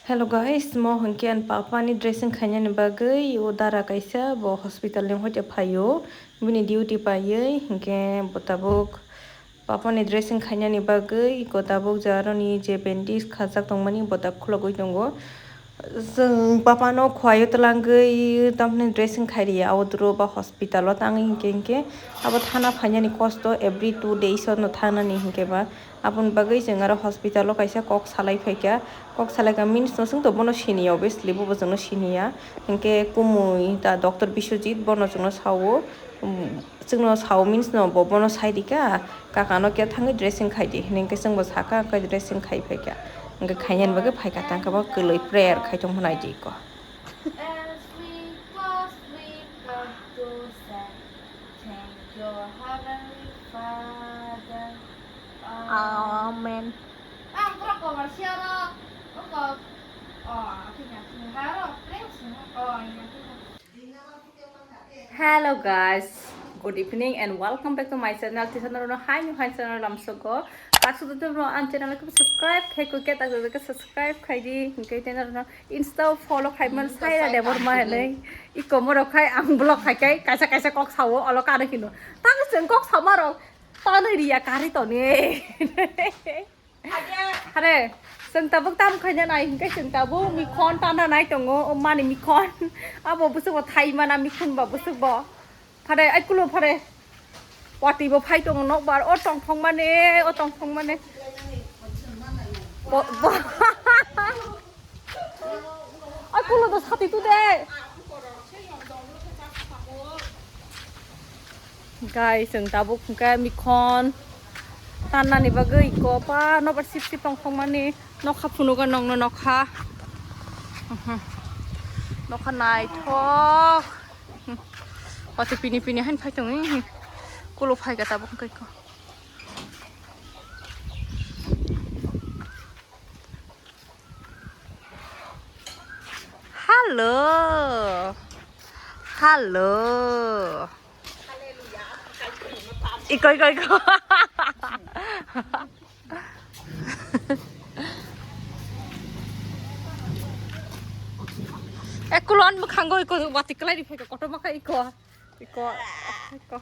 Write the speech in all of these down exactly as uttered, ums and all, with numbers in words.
Hello guys, mo hwnkhe ang papa ni dressing khainani bagwi o dara kaisa bo hospital ni hoite phaio, bini duty paiwi hwnkhe bo tabuk papa ni dressing khainani bagwi ko tabuk je aroni je bandage khajak tongmani bo dak khulogwi tongo. Chwng papa no khwlaiwi twlangwi tamni dressing khairiya, abo duro ba hospital o tangwi hinkhe hinkhe abo thana phainani kosto, every two days o no thanani hinkhe ba. Aboni bagwi chwng aro hospital o kaisa kok salai phaikha. Kok salaikha means no chwng to bono siniya, obviously bo bo chwngno siniya. Hinkhe kumui ta doctor Biswajit bono chwngno sao, um, chwngno sao means no bo bono sai rikha, kaka no khe thangwi dressing khai di hinwi hinkhe chwngbo sakha, hinkhe dressing khai phaikha. Hinkhe khainani bagwi phaikha, tangkhe bo kwlwi prayer khai tong hwnai di ko. As we close, we come to say, thank you, Heavenly Father. Amen. Ang pura cover siya ro. Oko. Oh, akhirnya, akhirnya. Haro, friends, oh, ini akhirnya. Hello guys, good evening and welcome back to my channel. Tisa norno hai no hai channel lamsoko. Tak sudu tu no an channel ko subscribe khai ko ke tak sudu ke subscribe khai di. Hinkhe tena no Insta follow khai man sai ra de bor ma hele. Iko moro khai ang blog khai kai kaisa kaisa kok sao olo kare kino. Tang seng kok sama ro. Tang riya kari to ne. Hare, chwng tabuk tam khaina nai hinkhe chwng tabuk mikhon tana nai tongo, o mani mikhon. Abo bwswk bo thai mana mikhon ba bwswk bo. Phare, ai kulo phare. Wati bo phai tongo nokbar, o tongthok mane, o tongthok mane. Bo, bo. Ai kulo do sati tu de. Guys, chwng tabuk hwnkhe mikhon tannani bagwi iko pa nobar sip sip tongthokmani nokha phunugo nokno nokha. Mhm. Nokha naithok. Wati pini pini hain phai tongwi. Kulo phaikha tabuk hwnkhe iko. Hello. Hello. Iko, iko, iko. Eh, kulon mukhango iko, wati kalai di phai ko, kotor maka iko. Iko, iko.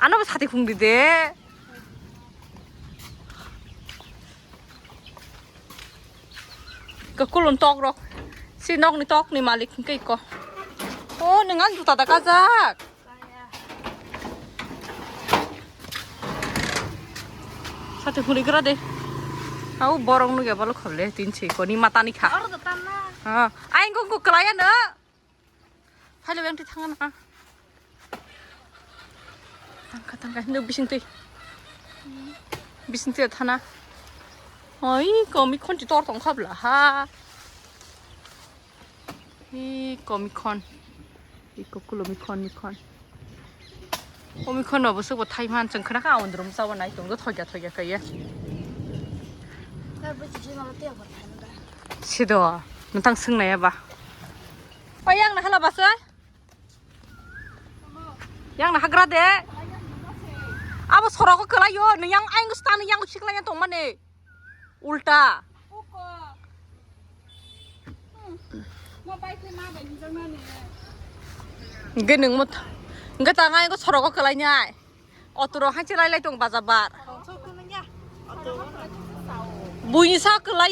Ano bo sati khung di de. Ko kulun tok rok. Si nok ni tok ni malik hingke ko. O, nang an juta da kajak. Sati huli gra de. Au borok nugya balo khable tin si ko ni mata ni kha. Oro da tanna. Ha, ai ko ko klaya na. Phai lo, yang twi thang na. Tangkha, tangkha, hindu bising twi. Bising twi thana. Oi, komi khon ti tor tong khabla ha. Hi komi khon. Iko kulo mi khon, mi khon. Komi khon no busuk bo thai man chang khana ka ondrum sa wa nai tong thoya thoya kaya. Sido, nang tang sung nai ba. O yang na hala basoi? Yang na hagra de? Abo sorogo kwlaio, nang yang aing stan yang siklai tong mane. Ulta. Hingke nang mot, hingke tangai ko sorogo kwlai nai. Otoro hai chelai lai tong baja bar. Buini sa kwlai,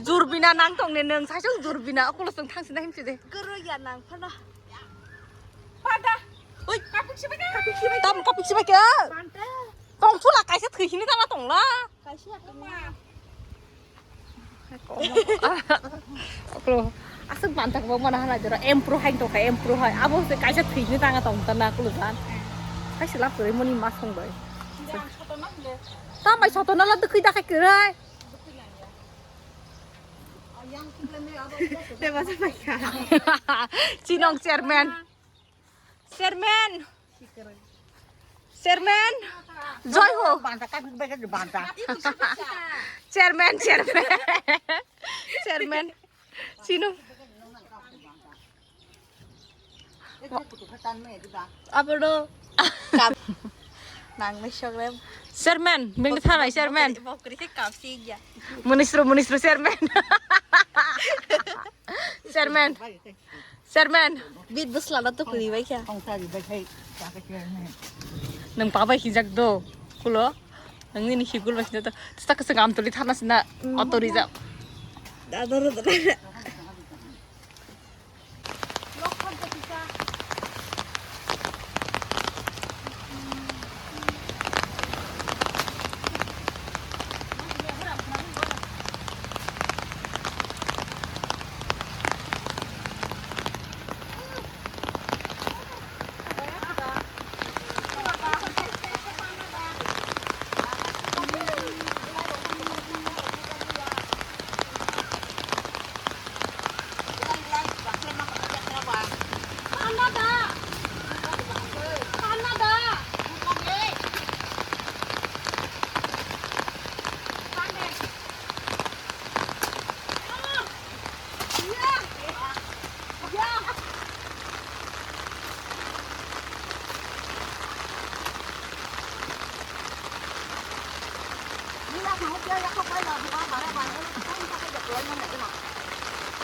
jurbina nang tong ne nang sai jurbina, okulo song thang sina himsi de. Kero ya nang phana. Pada. Oi, kapik sibai ka? Kapik sibai. Tam kapik sibai ka? Banta. Tong chula kaisa thwi hini tama tong la. Kaisa tong la. Oklo. Asuk banta ko mana hala jora empro hai to ka empro hai. Abo se kaisa thwi hini tanga tong ta na kulo jan. Kaisa lap kore moni mas tong bai. Tam bai soto na la dukhi da kai kere. Chinong chairman. Chairman. Chairman. Joy ho. Banta ka banta. Chairman, chairman. Chairman. Chinong. Abono. Nang mai sok rem. Chairman, bini thanai chairman. Bokri, bokri khe kapsi ya. Ministro, ministro chairman. Chairman. Chairman, bit bwsla na tukuni bai kha. Nang pa bai hinjak do. Kulo. Nang nini higul bai hinjak do. Tsa kasa gam tuli thana sina auto reserve. Da da da da.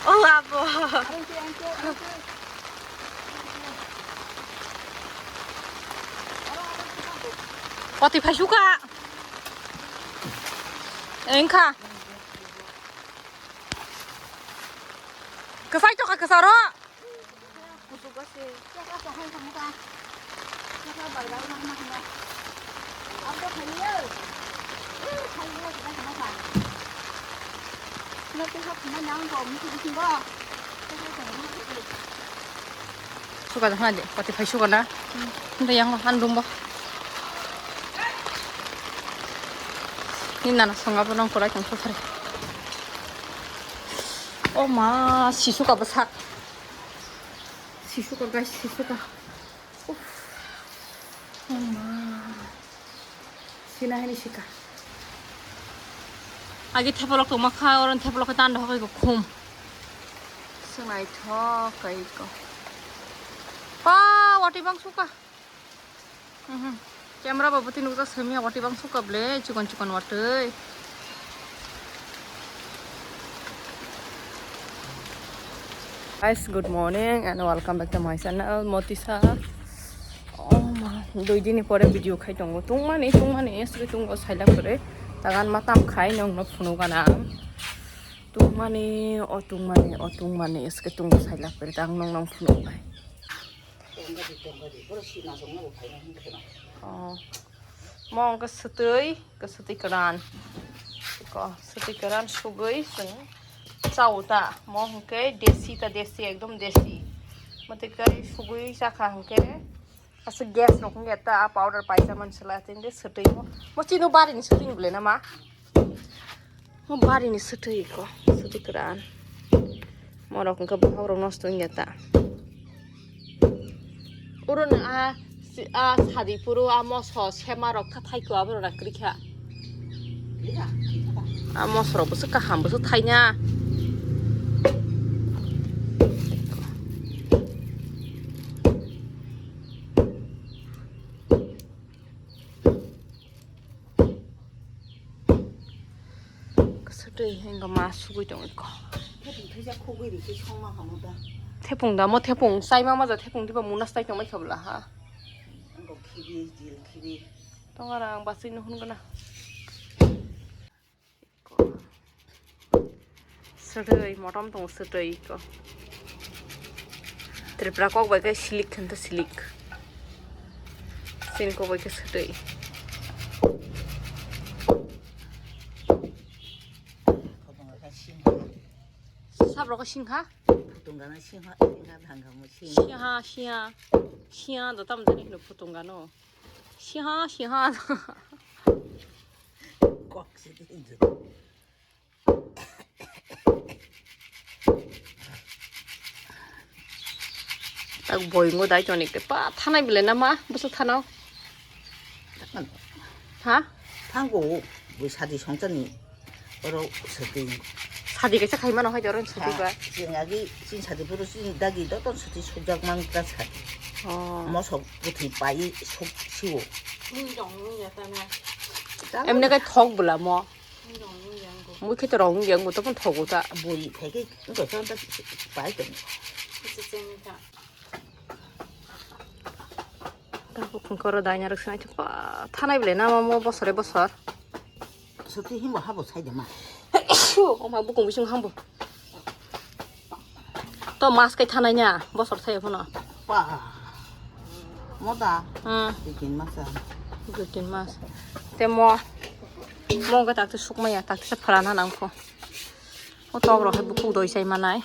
Oh, abo. Poti phai suka. Engkha. Kwsai tokha kwsaro. Suka da hana de, pati phai suka na. Nda yang han dum bo. Ni nana songa bo nang korai tong sosari. O ma, sisuka bwsak. Sisuka guys, sisuka. Uff. O ma. Sina hini sika. Agi thepalok tongma kha, oron thepalok khe tando hokoi ko khum. Swnai thok kai ko. Pa, wati bang suka. Mhm. Camera ba bwtwi nukjak simi ya, wati bang suka ble, chikon chikon watwi. Guys, good morning and welcome back to my channel, Motisa. Oh ma, dui dini pore video khai tongo. Tungmani, tungmani, esri tungo saila kwrwi. Tagan ma tam khai nongno phunukana ang. Tungmani, o tungmani, o tungmani, eske tungo saila kwrwi. Tang nong nong phunuknai. Oh. Mo hwnkhe swtwi, khe swtwi kwran. Ko, swtwi kwran sugwi chwng chao ta. Mo hwnkhe desi ta desi, ekdom desi. Mwtwi khe sugwi chakha hwnkhe aswk gas rok wngya ta, a powder paisa man swla tei swtwi mo. Mo chini barini swtwi ni bwle na ma? Mo barini swtwi ko, swtwi kwran. Morok hwnkhe bwkhak rok nosto wngya ta. Oro no a, a sadi phuru a moso sema rok kha thai ko, abo rok na kwrwi kha. A moso rok bwswk kaham, bwswk thaina. Swtwi hingo ma sugwi tongwi ko. Thepung thaisa khugwi ri khe songma hamo da. Thepung da mo thepung, chai ma ma ja thepung diba muna chai tongmai kha bwla ha. Ango khibi, jil khibi. Tong ara ang basui no hun gana. Swtwi, motom tong swtwi ko. Tripura kok bai khe silik khen to silik. Sin kok bai khe swtwi. Sab rok singha? Phutung gana singha, singha thang kha mo singha. Singha, singha. Singha do tam jani hino phutung gano. Singha, singha. Kok sidi injo. Tak boingo dai toni ke pa thanai bile na ma busu thanao. Ha? Thango bui sadi songchani. Oro sadi. Sadi kaisa khai mano hai oro sadi ba. Chwng agi chini sadi phuru chini dagi doton suti sukjak man ta sadi. Oh. Mosok bwthwi pai suk siwo. Emne kai thok bwla mo. Mui khe to rong yang bo to pun thogo ta. Bui thai ke ko to ta pai to. Tabuk koro daina rok sinai pa thanai bele na mo bosore bosor. Suti himo habo sai de ma. O ma bukung bising hambo. To mas kai thanai nya bosor thai phano. Pa. Moda. Hmm. Bikin masa. Bikin mas. Te mo. Mo ga tak sukmaya tak sa pharana nangkho. O tok rok hai bukung doi sai manai.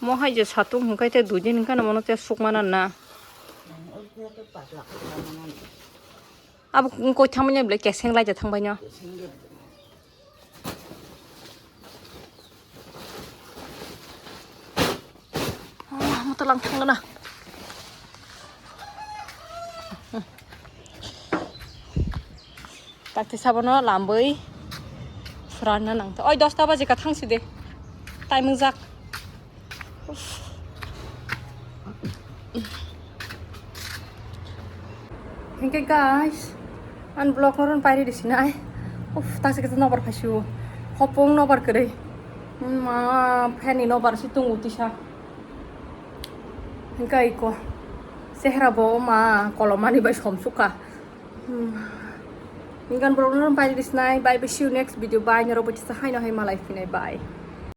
Mo hai je satung hwnkhe te dui din hwnkhe no mono te sukmana na. Abo koi thangmani bwle keseng lai ja thangbai no. Ah, moto lang thangna. Takti sabono lambui furana nangto. Oi, dosta baje ka thangsi de. Time jak. Hingke guys, an vlog no ron pairi di sinai. Uf, ta se kita nobar phaisu. Hopong nobar kere. Ma, fan ni nobar si tungu tisa. Hingke iko. Sehra bo ma kolomani bai somsuka. Hmm. Hingke an vlog no ron pairi di sinai. Bye bye, see you next video. Bye, noro bo tisa hai no hai malai finai. Bye.